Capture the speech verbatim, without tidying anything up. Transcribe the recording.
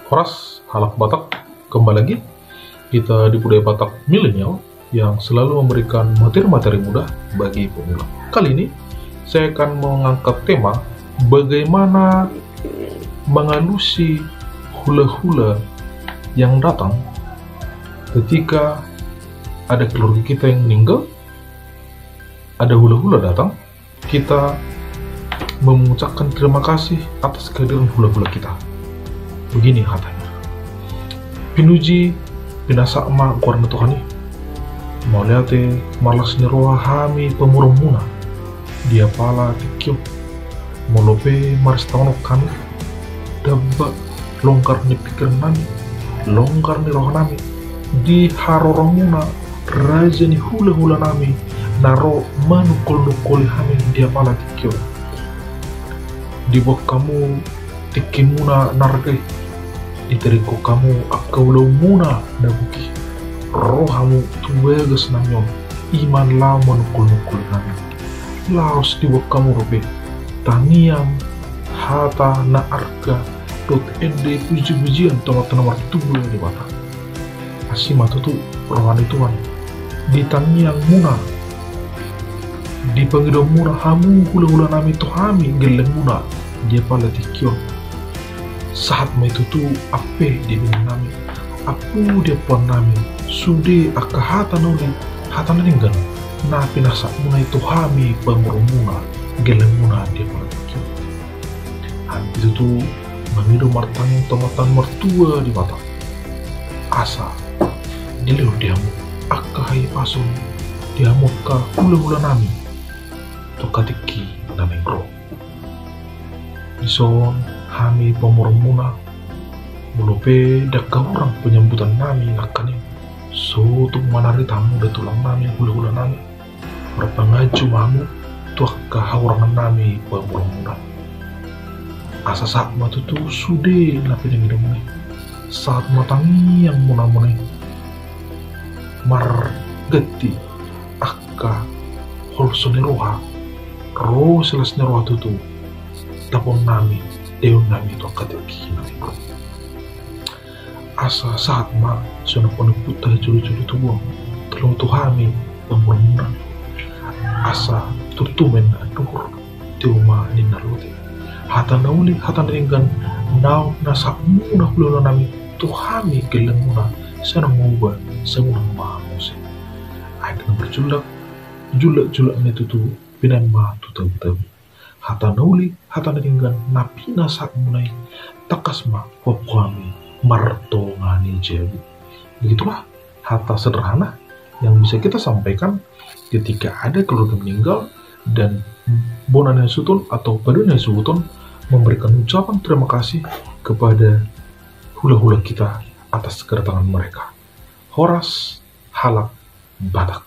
Horas, halak Batak, kembali lagi kita di Budaya Batak Milenial yang selalu memberikan materi-materi mudah bagi pemula. Kali ini saya akan mengangkat tema bagaimana mengalusi hula-hula yang datang ketika ada keluarga kita yang meninggal, ada hula-hula datang, kita mengucapkan terima kasih atas kehadiran hula-hula kita. Begini hatana: Pinuji, pinasahat ma goar ni Tuhan i. Mauliate, marlas ni roha hami pamoruonmuna di apala tingki on. Molo pe marestahon hami, damba longgar ni pingkiran nami, longgar ni roha nami di haroromuna, raja ni hula-hula nami na ro manungkol-nungkoli hami di apala tingki on. Diboan hamu tingkimuna na arga i, ditaringkok hamu angka ulaonmuna na bogei, ro hamu tu bagas nami on, i ma na laho manungkol-nungkoli hami. Laos diboan hamu dope tangiang, hata na arga, dohot ende puji-pujian tu Amanta na martua Debata. Asi ma tutu roha ni Tuhan di tangiangmuna, di pangidoanmuna hamu hula-hula nami tu hami gellengmuna di apala tingki on. Sahat ma i tutu ampe di bini nami, ampu di ampuan nami, sude angka hata na uli, hata na denggan na pinasahatmuna i tu hami pamoruonmuna gellengmuna di apala tingki on. Hami tutu mangido martangiang tu Amanta na martua Debata, asa dilehon di hamu angka hahipason di hamu angka hula-hula nami tu angka tingki na naeng ro. Dison hami pamoruonmuna, molo pe ndang hurang panyambutan nami nangkaning, so tung manarita hamu da tulang nami, hula-hula nami, marpanganju ma hamu tu angka hahurangan nami pamoruonmuna. Asa sahat ma tutu sude na pinangidomuna i, sahat ma tangiangmuna i marganti angka holso ni roha, ro silas ni roha tutu, tapuon nami, daion nami tu angka tingki na naeng ro. Asa sahat ma songon panumpunta jolo-jolo tubuan, tolong tu hami pamoruonmuna, asa turtumen anduhur tio ma ninna lote. Hata na uli, hata na denggan naung pinasahatmuna hula-hula nami tu hami gellengmuna, sai unang mauba, sai unang muse. Ai dengan berjulak, julak-julak ni tutu, pinain ma tu tabi-tabi. Hata na uli, hata na denggan na pinasahatmuna i, tangkas ma huapu hami martonga ni jabu. Begitulah hata sederhana yang bisa kita sampaikan ketika ada keluarga meninggal dan bona ni hasuhuton atau paduan ni hasuhuton memberikan ucapan terima kasih kepada hula-hula kita atas kedatangan mereka. Horas, halak Batak.